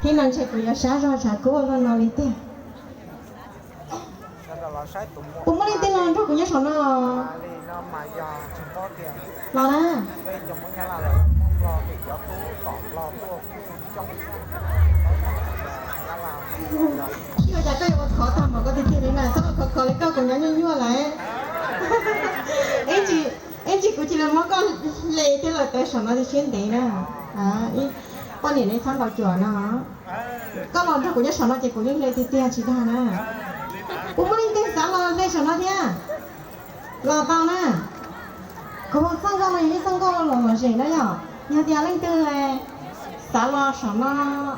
Ib no ntshe kuv yuav sab zog tshav kub ua luaj no li tiag. Puas muaj leej twg los nrog kuv nyob saum no? Los na. Ua cas koj yuav ua khov tag npaum koj tiag tiag li na, txhob ua khov khov li koj, kuv nyob nyuaj nyuaj lawm. Ib ntsis kuv cia li muab koj hle thiab lawm, tawm saum no siab ntev na. Poj niam nej txhob ntaus cuam no. Koj los nrog kuv nyob saum no ces kuv yeej hle tiag tiag tsis dag na. Puas muaj leej twg xav los hle saum no thiab? Los tau na. Kuv hu txoj nkauj no yog ib txoj nkauj los lom zem na yom. Yog tias leej twg xav los saum no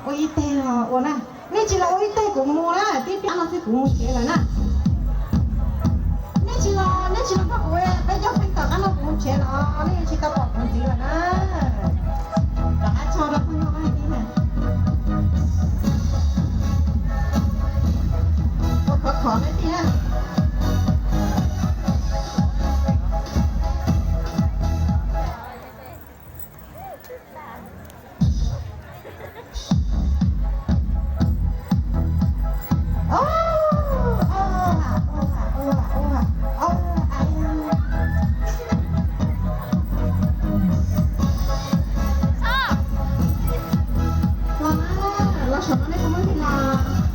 ua ib teg los ua na. Nej tsis los ua ib teg kuv mus na, tib pliag no xwb kuv mus tsev lawm na. Nej tsis los, nej tsis los nrog kuv, peb cov feej tom qab no kuv mus tsev los nej tsis tau pom kuv ntxiv lawm na. Rov qab tso rau phooj ywg ib na. Ua khov khov nej tiag. Los saum no nej puas muaj leej twg los?